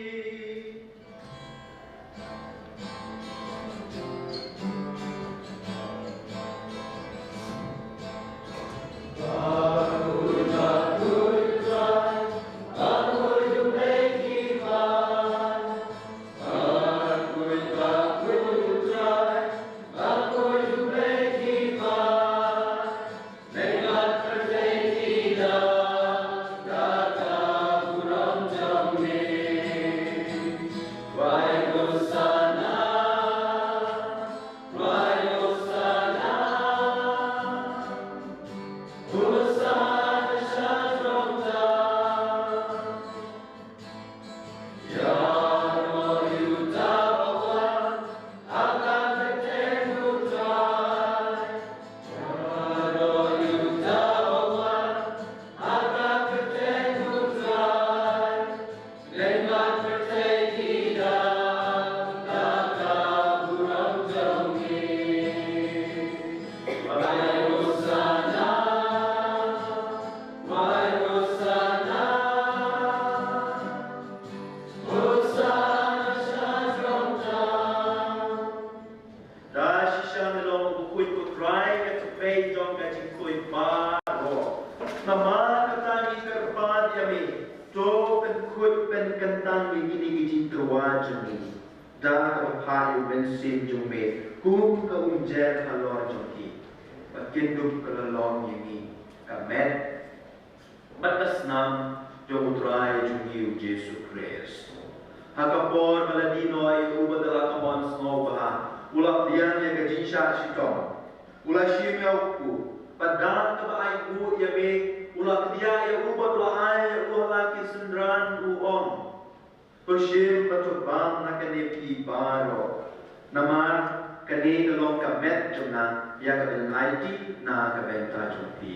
tang ïa kine ki jingtyrwa jong ngi da kaba phah ïa u Mynsiem jong me kum ka umjer halor jong ki, ba kin dup ka la long ïa ngi ka met bad ka snam jong U Trai jong ngi U Jisu Khrist. Ha ka por ba la die noh ïa u bad la ka mon sngewbha, u la pdiang ïa ka jingshah shitom. U la shim ïa u kpu, bad da kaba ainguh ïa me, u la kdiah ïa u bad u la ai ïa u ha la ki synran, u ong: To shim bad to bam na kane phi baroh, namar kane ka long ka met jong nga, ïa kaban aiti na ka bynta jong phi.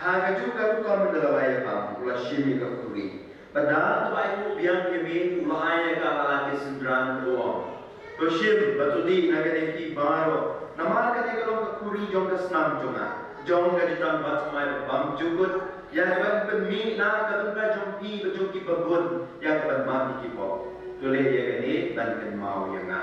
Ha kajuh ka rukom ynda la wai ïa bam, u la shim ïa ka khuri, bad da kaba ainguh biang ïa me, u la ai ïa ka ha la ki synran, u ong: To shim bad to dih na kane phi baroh, namar kane ka long ka khuri jong ka snam jong nga, jong ka jutang bathymmai bad bymjukut, ïa kaban pynmih na ka bynta jong phi bad jong kiba bun, ïa kaban map ïa ki pop. To leh ïa kane ban kynmaw ïa nga.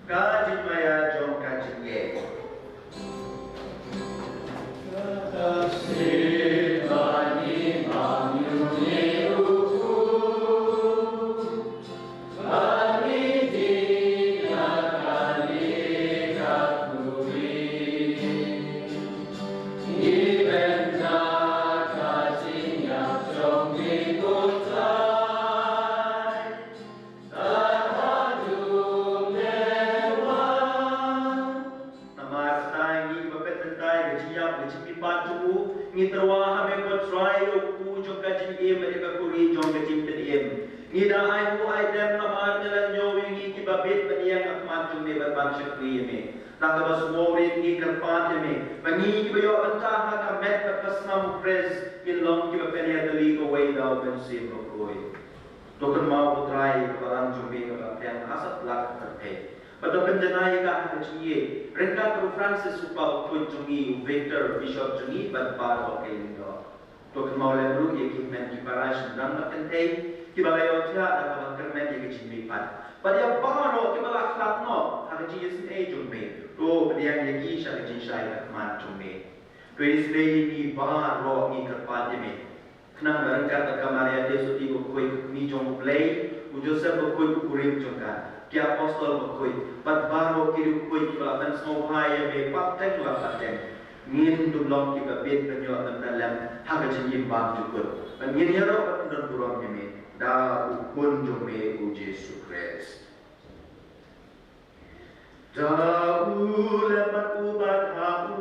Ka jingmaïa jong ka jingngeit. Namar kata ngi kiba pynbeit ïa ka jingïap, ka jingmihpat jong u, ngi tyrwa ha me ko Trai, ïa u kpu jong ka jingim bad ïa ka khuri jong ka jingpynim. Ngi da ai nguh ai dem namar me la ñiew ïa ngi kiba bit ban ïeng ha khmat jong me ban ban shakri ïa me. Da kaba sngewrit ngi kyrpad ïa me ba ngi kiba ïoh bynta ha ka met bad ka snam u Khrist ngin long kiba pynïatylli kawei da u Mynsiem Bakhuid. To kynmaw ko Trai ka balang jong me kaba pdiang ha satlak ka pyrthei, bad to pynjanai ïa ka ha ka jingïeit ryngkat bad u Francis u kpa bakhuid jong ngi, u Victor bishop jong ngi bad baroh ki lyngdoh. To kynmaw lem ruh ïa ki hynmen ki para shynrang bad kynthei kiba la ïohthiah da kaba kyrmen ïa ka jingmihpat, bad ïa baroh kiba la khlad noh ha ka jingïaseng ei jong me. To pdiang ïa ki sha ka jingshai ha khmat jong me. To isynei ïa ngi baroh, ngi kyrpad ïa me. Khnang ba ryngkat bad ka Maria Theisotti bakhuid, ka kmie jong U Blei, u Joseph bakhuid u kurim jong ka, ki apostol bakhuid, bad baroh ki riewkhuid kiba la pynsngewbha ïa me pateng la pateng, ngin dup long kiba bit ban ïoh bynta lem ha ka jingim bymjukut, bad ngin ïaroh bad pyndonburom ïa me da u Khun jong me u Jisu Khrist. Da u lem bad u bad ha u,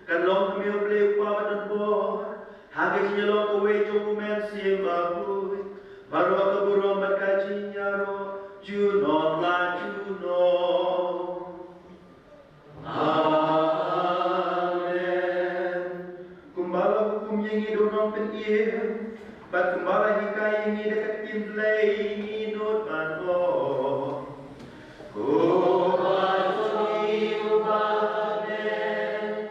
kan long ha me U Blei U Kpa badonbor, ha ka jingïalong kawei jong U Mynsiem Bakhuid, baroh ka burom bad ka jingïaroh junom la junom. Amen. Kumba la hukum ïa ngi da u Nongpynim, bad kumba la hikai ïa ngi da ka ktien Blei, ngi nud ban ong: Ko Kpa jong ngi uba ha bneng,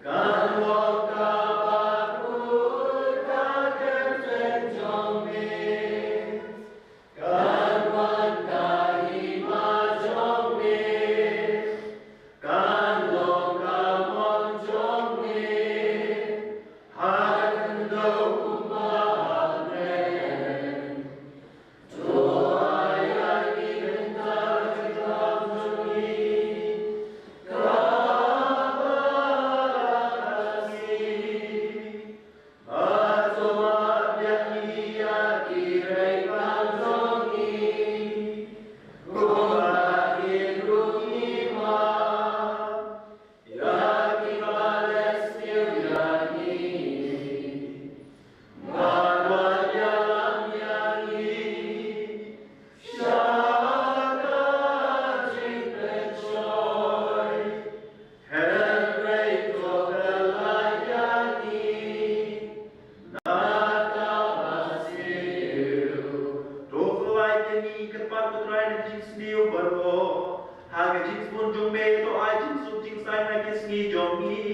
kan long kaba khuid ka kyrteng jong me. Kan wan ka hima jong me, kan long ka mon jong me, ha ka khyndew kumba ha bneng. To Ai ïa ngi, kyrpad ko Trai na ka jingsniew baroh. Ha ka jingsbun jong me to ai jingsuk jingsaiñ ha ki sngi jong ngi.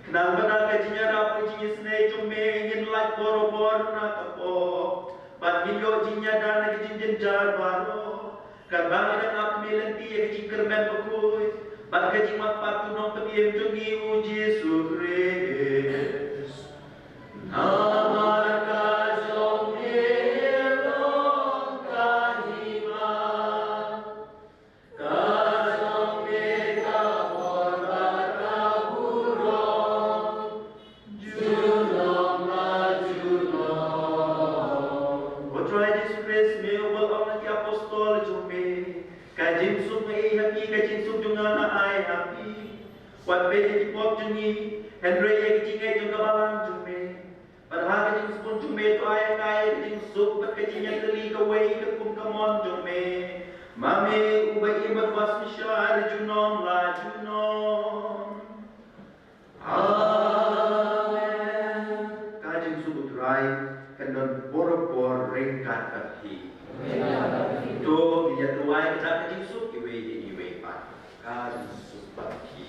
Khnang ba na ka jingïarap ka jingïasnei jong me ngin lait bor bor na ka pop. Bad ngin ïoh jingïada na ka jingjynjar baroh. Katba ngi dang ap khmih lynti ïa ka jingkyrmen bakhuid bad ka jingmap pat u Nongpynim jong ngi u Jisu Khrist. Namar ka jong me long ka hima, ka jong me ka bor bad ka burom, junom la junom. Ko Trai Jisu Khrist, me uba la ong ha ki apostol jong me, ka jingsuk nga ai ha phi, ka jingsuk jong nga nga ai ha phi. Wat peit ïa ki pop jong ngi, hynrei ïa ka jingngeit jong ka balang jong me. Bad ha ka jingsbun jong me to ai ha nga ïa ka jingsuk bad ka jingïatylli kawei ka kum ka mon jong me. Ma me uba im bad uba synshar junom la junom. Amen. Ka jingsuk u Trai kan don bor bor ryngkat bad phi. To ngin ïa duwai kata ka jingsuk iwei ïa iwei pat. Ka jingsuk bad phi.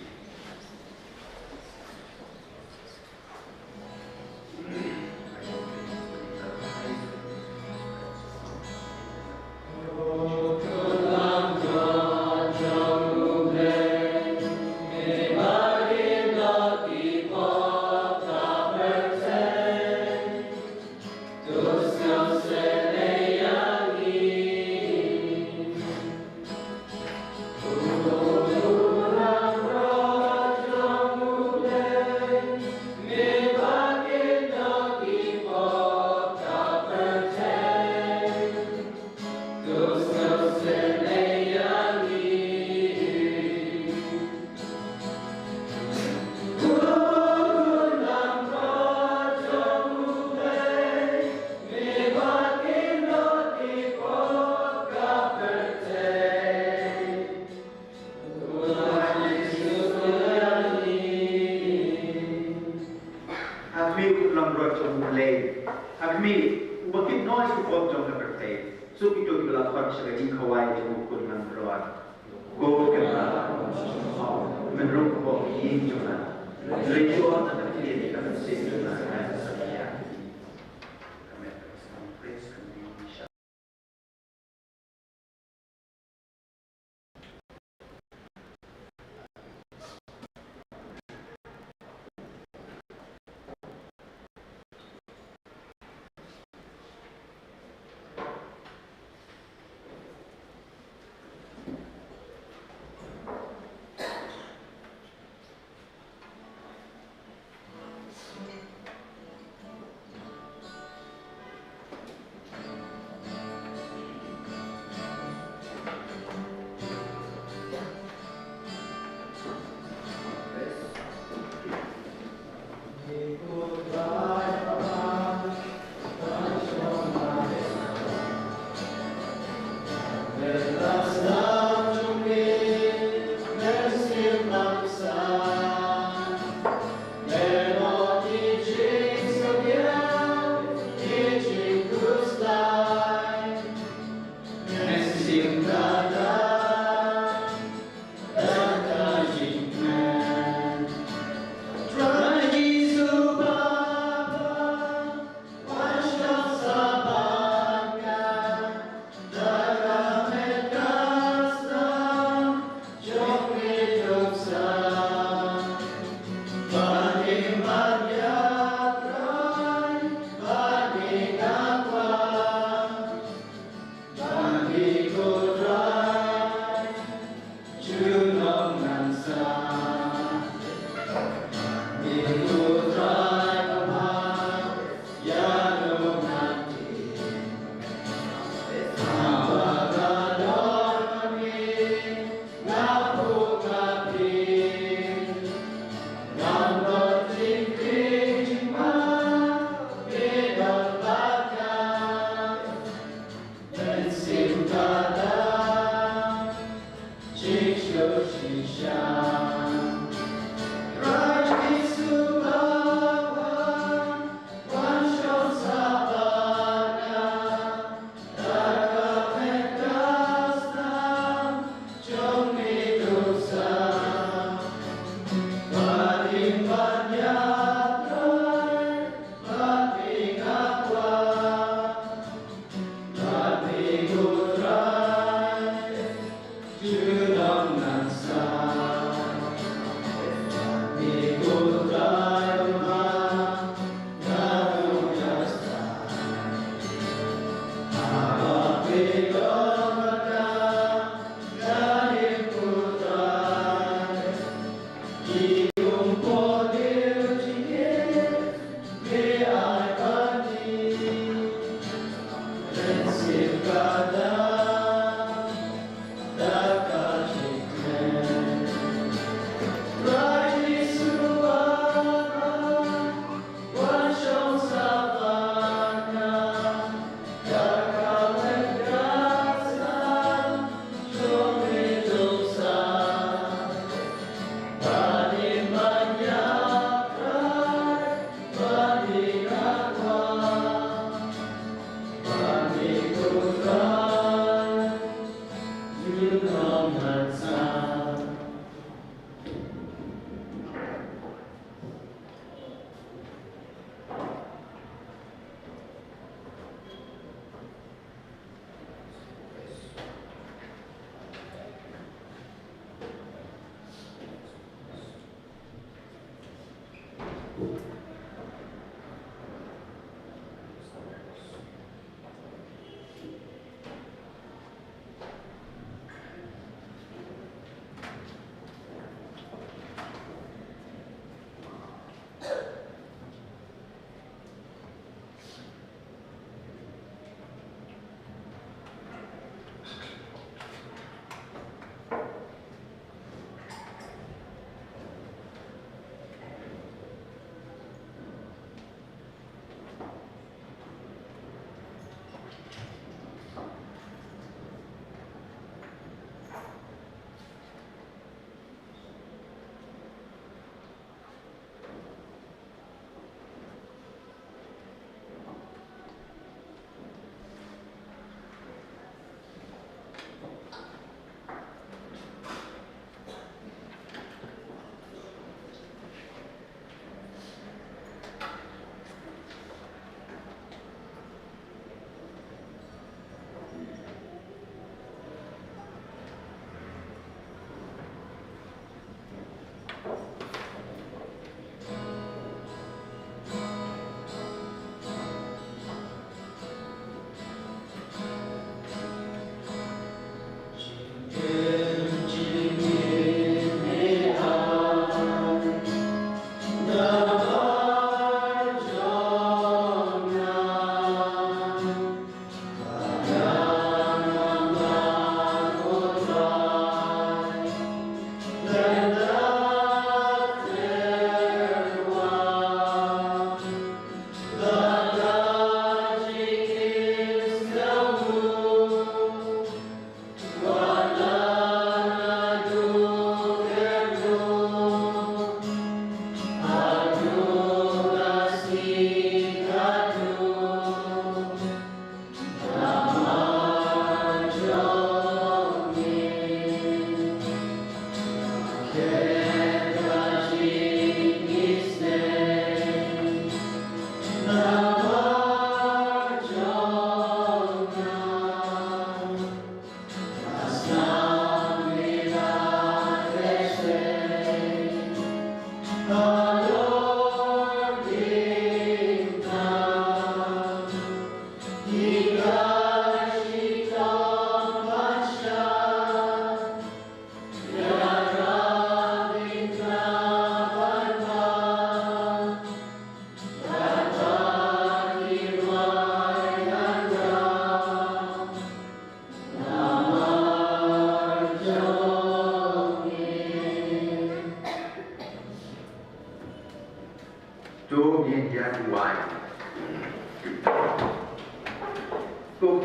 Ha khmih u khun langbrot jong U Blei. Ha khmih uba kit noh ïa ki pop jong ka pyrthei. Suk ito kiba la khot sha ka jingkhawai jong u khun langbrot. Ko Kynrad, mynrung ka bok ïing jong nga. Hynrei shuwa na ka ktien ka mynsiem jong nga, nga sa ïa. Amen. Praise the Lord.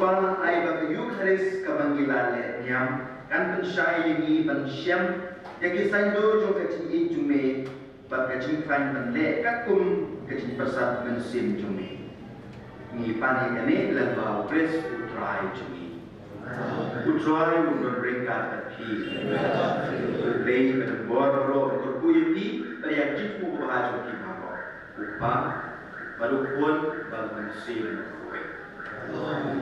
Ai ba ka Eukharist kaba ngi la leh niam kan pynshai ïa ngi ban shem ïa ki saiñdur jong ka jingïeit jong me bad ka jingkhlaiñ ban leh katkum ka jingpyrsad mynsiem jong me. Ngi pan ïa kane lyngba U Khrist U Trai jong ngi. U Trai un don ryngkat bad phi. U Blei ba don bor baroh un kyrkhu ïa phi bad ïa ka jingthmu babha jong phi baroh. U Kpa bad U Khun bad U Mynsiem Bakhuid.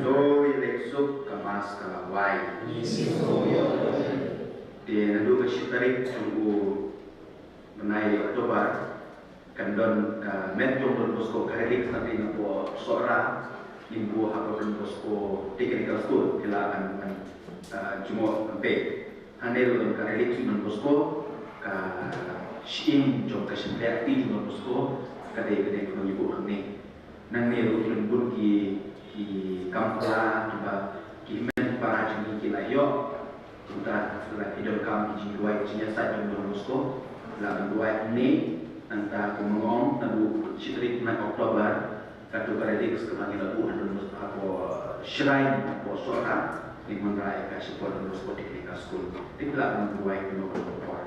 To ïaleit suk, ka Mass ka la wai. Te naduh ka shi tarik jong u bnai October kan don ka met jong Don Bosco Catholic, sa dei na poh Sohra, ngin buh ha ka Don Bosco Technical School, ki la kan, kan, ah, jngoh kan peit. Hangne ruh don ka rili jong Don Bosco, ka shyieng jong ka shympriahti jong Don Bosco, ka dei kane kaba ngi buh hangne. Nangne ruh ki don bun ki, ki kam phla kiba ki hynmen ki para jong ngi ki la ïoh. Kumta la ki donkam ki jingduwai ki jingïasaid jong Don Bosco. La ban duwai hangne, nangta kumba nga ong naduh shi tarik bnai October, kato ka relics kaba ngi la buh ha Don Bosco hapoh shrine hapoh Sohra, ngin wanrah ïa ka shapoh Don Bosco Technical School. Te phi lah ban duwai kumno kumno por.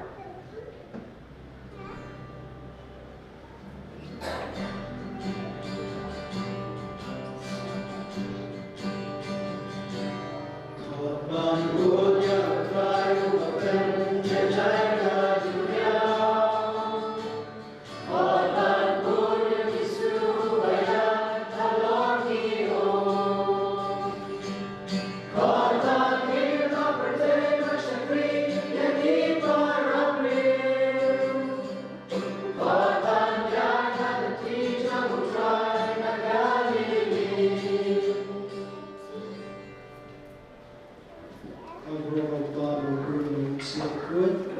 Ka burom u Kpa, u Khun, u Mynsiem Bakhuid.